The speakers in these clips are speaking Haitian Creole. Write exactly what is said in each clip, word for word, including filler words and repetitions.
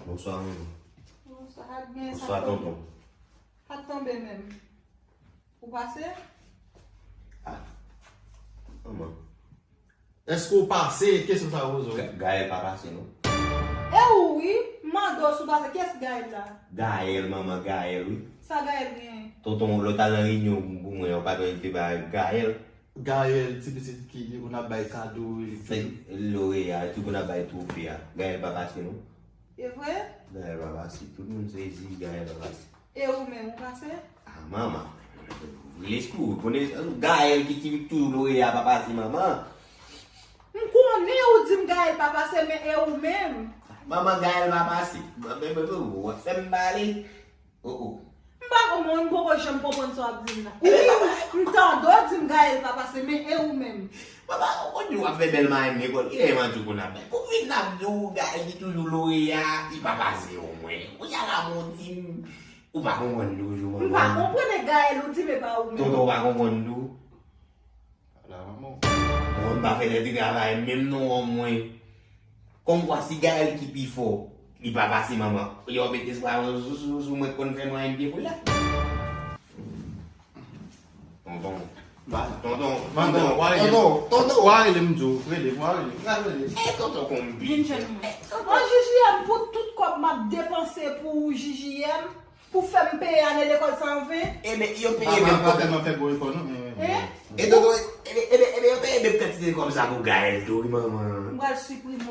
Bonswa, manman. Bonswa, tonton. Pa t tonbe menm. Ou pase? Ah, manman. Èske w pase? Kesyon sa yo poze w. Ga-, Gaël pa pase, non? E ou wi, m mande w si w pase. Kiyès Gaël la? Gaël, manman, Gaël, wi. Sa Gaël genyen? Tonton, lè w t al nan reyinyon pou mwen, ou pa t envite ba Gaël? Gaël, ti pitit ki, ki konn ap bay kado, e, Loreya, ki konn ap bay twofe a. Gaël pa pase, non? E vre? Gaël pa pase. Tout moun sezi, Gaël pa pase. E ou menm, ou pase? Ah, manman. Lespri ou, konnen Gaël ki, ki toujou Loreya pa pase, manman. M konnen ou di m Gaël pa pase, men e ou menm? Manman, Gaël pa pase. Manman, w ap fè m pale. Oh, oh. M pa konprann, m poko janm konprann sa w ap di m la. Wi, m tande w di m Gaël pa pase, men e ou menm? Manman, ou konn di w ap fè bèl marenn lekòl, kilè m ap di w konn ap bay? Pou vin ap di w Gaël ki toujou Loreya, li pa pase omwen. Kounye a la, bon, di m, ou pa konprann toujou, manman. M pa konprann e Gaël ou di, men pa ou menm. Tonton, ou pa konprann tou? Ala manman w. Bon, m pa fè lè de travay, menm non, omwen. Kòmkwa si Gaël ki pi fò, li pa pase manman. Yo met espwa yo sou, sou, sou mwen k konn fè mwen enn pye pou la. Tonton. Ba, tonton, tonton, tonton, wa rele m. Tonton, tonton, wa rele m, Djo. Rele m, wa rele m. Wa rele m. Eh, tonton, konbyen. Vin jwenn mwen. Bon, J J M, pou tout kòb m ap depanse pou J J M, pou fè m peye ane lekòl san ven. Ebyen, yo peye menm kòb. Pa tèlman fè gwo efò, non, men. Hein? E tonton, ebyen, ebyen, ebyen, yo peye menm kantite kòb sa pou Gaël tou, wi, manman. M pral siprime w.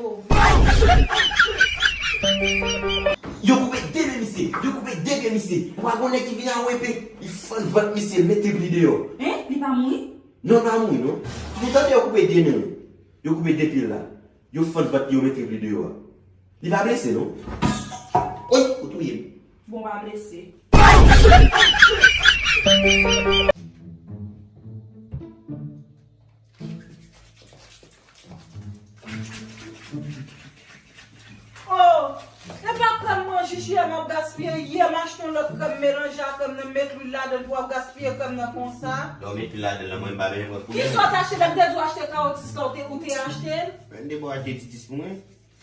Yo koupe de men misye, yo koupe de pye misye. Ou pa gon nèg ki vin a W P, li fann vant misye, mete li deyò. Hein? Li pa mouri? Non, li pa mouri, non. Ou tande yo koupe de men l. Yo koupe de pye l la. Yo fann vant li, yo mete li deyò a. Li pa blese, non. Oy, ou touye m. Bon, pa blese. Oh, e pa krèm mwen J J M ap gaspiye. Yè m achte yon lòt krèm melanje a krèm nan, m met lwil ladan l pou w ap gaspiye krèm nan konsa. Lè w met lwil ladan l, mwen m pa bezwen pran pwoblèm. Kisa w t achte? Lè m te di w achte kawotis la, ou te, ou te achte l? Mwen m te ba w achte titis pou mwen.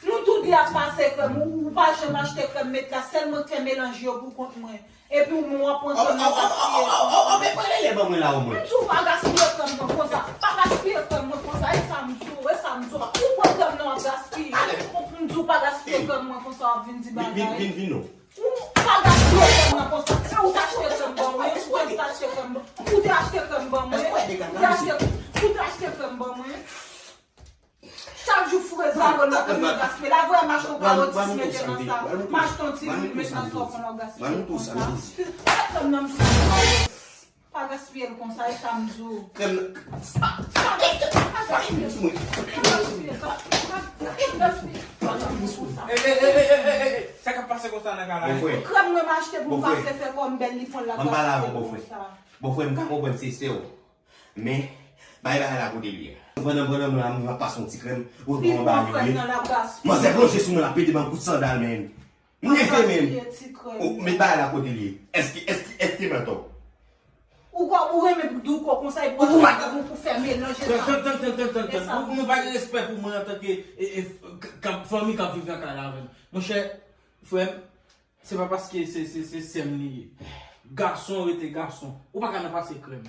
Nou toude ap pase krèm. Ou, ou pa janm achte krèm met la, sèl mwen k fè melanj yo pou kont mwen. Epi ou menm w ap pran krèm nan gaspiye. Oh, oh, oh, oh, oh, oh, men pran lele ban mwen la omwen. M di w pa gaspiye krèm nan konsa. Pa gaspiye krèm mwen konsa. E sa m di w, e sa m di w. Ou pran krèm nan w ap gaspiye. Ale. M di w pa gaspiye krèm mwen konsa w ap vin di bagay. Vin, vin, vin, vin non. Ou pa gaspiye krèm nan konsa. Se ou t achte krèm ban mwen. Ou te achte krèm ban mwen. Ou te achte krèm ban mwen. Ou te achte, ou te achte krèm ban mwen. Chak jou foure zalo nan kòb mwen gaspiye. La vrè m achte yon kawotis mete nan sa. M achte yon ti lwil met nan sa w konn w ap gaspiye konsa. Tèt nan m nan m sou. Pa gaspiye l konsa, e sa m di w. Krèm nan. Pa gaspiye, pa gaspiye, pa gaspiye, pa gaspiye, pa gaspiye konsa. Ey, ey, ey, ey, ey, ey, sa k ap pase konsa nan kay la? Krèm mwen m achte pou m pase fè kò m bèl, li pran l ap gaspiye konsa. Bòfrè, m ka konprann se sè w. Men, bay bagay la kote l ye. Pandan, pandan mwen la, mwen ap pase yon ti krèm, ou pran anba yo ye. Manzè plonje sou mwen, l ap pete ban m kout sandal, men. M leve, men. Ou met bagay la kote l ye. Èske, èske, èske m antò? Ou kwa, ou renmen douko konsa, epi ou pa pou fè melanje sa. Tann, tann, tann, tann, tann, tann. Ou, ou pa gen respè pou mwen antanke, e, e, k-, k-, fanmi k ap viv nan kay la avè m. Monchè, frè m, Se pa paske se, se, se sè m li ye. Gason rete gason. Ou pa ka nan pase krèm.